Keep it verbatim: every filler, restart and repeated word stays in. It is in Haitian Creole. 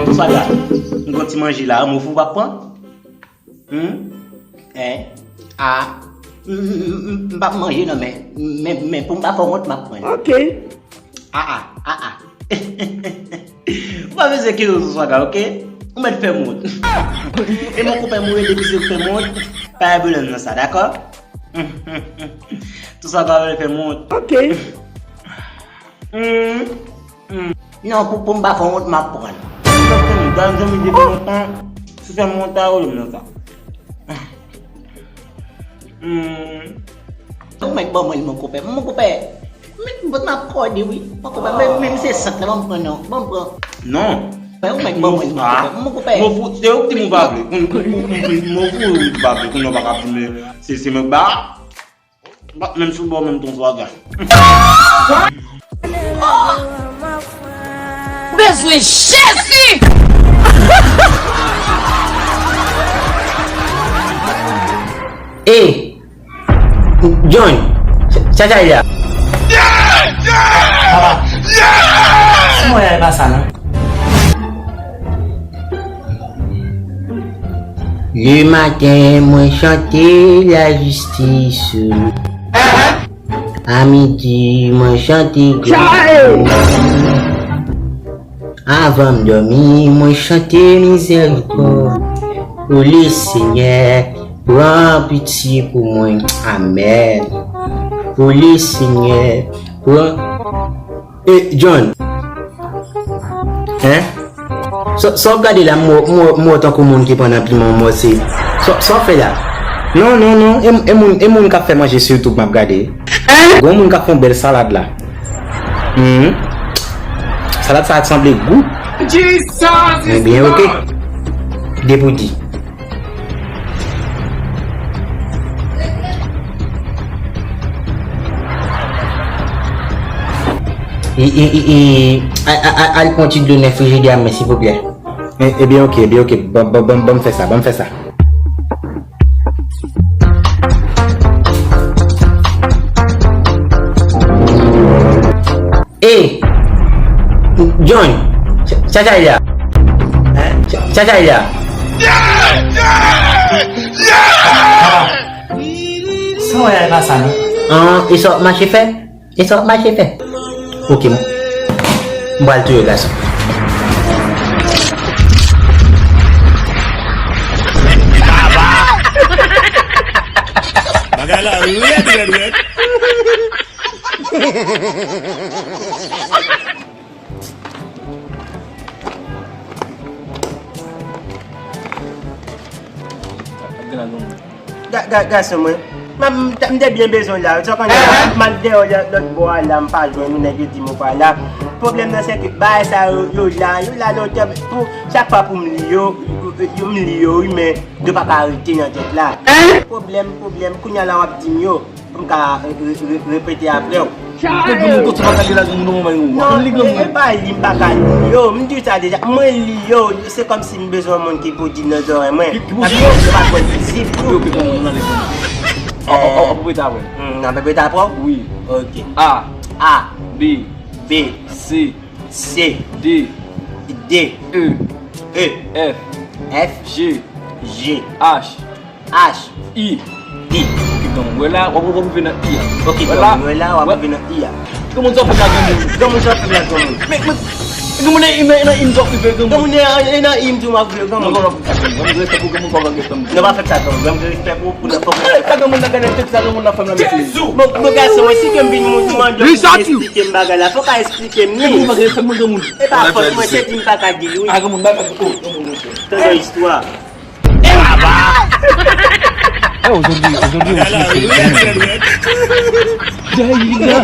Bonswa, gars. M gon ti manje la, mo fou pa pran. Hmm? Eh? Ah. M, m, m, m p ap manje non, men, men, men pou m pa fè w wont, m ap pran l. Ok. Ah, ah, ah, ah. Ou pa bezwen kite sou swaga, ok? Ou mèt fè m wont. E mon konpè, mwen depi se fè m wont, pa gen pwoblèm nan sa, dakò? Sou swaga ou mèt fè m wont. Ok. Hmm, hmm. Non, pou, pou m pa fè wont, m ap pran l. Ou fè m wont, gade zanmi depi lontan, si fè m wont, pa gen pwoblèm nan sa. Hmm. Ou mèt ban mwen l, mon konpè. Mon konpè, m, m ap kòde, wi. Mon konpè, men, men se sant la, ban m pran non. Ban m pran. Non. Mwen, ou mèt ban mwen l, mon konpè. Mon konpè. Mo fou, se ou ki di m ou pa vle. Mo fou, ou pa vle. Kounye a ou pa ka di m se, se mwen k ba. Menm sou bò, menm ton swaga. Ou bezwen Jezi! Ey! John! Sa, sa, sa, sa. Papa! Sa mwen la, e pa sa, non. Le maten, mwen chante lajistis ou. A midi, mwen chante glwa ou. Avan m dòmi, mwen chante mizèrikòd. O Lesenyè, pran pitye pou mwen. Amèn. O Lesenyè, pran E, John. Hein? Sa, sa w ap gade la, m wè, m wè, m wè w tankou moun ki pran nan piman, m wè se. Sa, sa w ap fè la? Non, non, non, e, e moun, e moun k ap fè manje sou YouTube m ap gade. Hein? Gon moun k ap fè yon bèl salad la. Hmm. Salad sa a sanble gou. Jesus is Lord. Ebyen, ok. Depi w di. E, e, e, e, a, a, a, al pran ti dlo nan frijidè a mwen, silvouplè. E, ebyen, ok, ebyen, ok. Ban, ban, ban, ban m fè sa, ban m fè sa. Ey! John! Sa, sa, sa, sa, sa. Sa w wè a, e pa sa, non? An, e sa w ap mache fè? E sa w ap mache fè? Ok, m, m pral touye w, gason. Bagay la rèd, rèd, rèd. Ga, ga, gason mwen, m, m, m te byen bezwen w la. Sa w konnen, m al dèyè w lòt bò a la, m pa jwenn ou, nèg yo di m ou pa la. Pwoblèm nan se ke bagay sa yo, yo la, yo la lontan, pou, chak fwa pou m li yo, yo, yo, m li yo, wi, men yo pa ka rete nan tèt la. Pwoblèm, pwoblèm, kounye a la w ap di m yo. Pou m ka re-, re-, re-, repete apre w. Granmoun konsa pa ka li la, granmoun nan manman yo. Non, e, e pa li m pa ka li yo. M di w sa deja. Mwen li yo. Se kòmsi m bezwen yon moun ki pou di nan zòrèy mwen. Ki, ki pou di? Yo pa twò vizib tou. Ok, ok, granmoun, nou ale, granmoun. Ap, ap, ap, ap repete apre m. Hmm, n ap repete apre w? Wi. Ok. A. A. B. B. C. C. D. D. E. E. F. F. G. G. H. H. I. I. Ok, granmoun, wè la, w ap, w ap rive nan I a. Ok, granmoun, wè la, w ap rive nan I a. Granmoun, sa w ap fè m la, granmoun? Granmoun, sa w ap fè m la, granmoun? Men, men, granmoun, e, e, e nan I m sa w ap rive, granmoun. Granmoun, e, e nan I m tou m ap rive, granmoun. Non, non, non, respè pou granmoun, pa gen respè. Non, pa fè sa, granmoun. Granmoun, gen respè pou, pou nan fòk. Sa granmoun nan gade tèt sa, granmoun nan fè m la, mesye. Bon, bon, gason, mwen, si ke m vin moun, mwen, mwen, esplike m bagay la. Fòk a esplike m li. Granmoun, pa gen respè, granmoun. E pa fòt mwen, se di m pa ka di l, wi. A, granmoun, ba, ba, oh, granmoun, respè. Tande istwa. Eh, aujourd'hui, aujourd'hui aussi, c'est le dernier. Jay, il est là.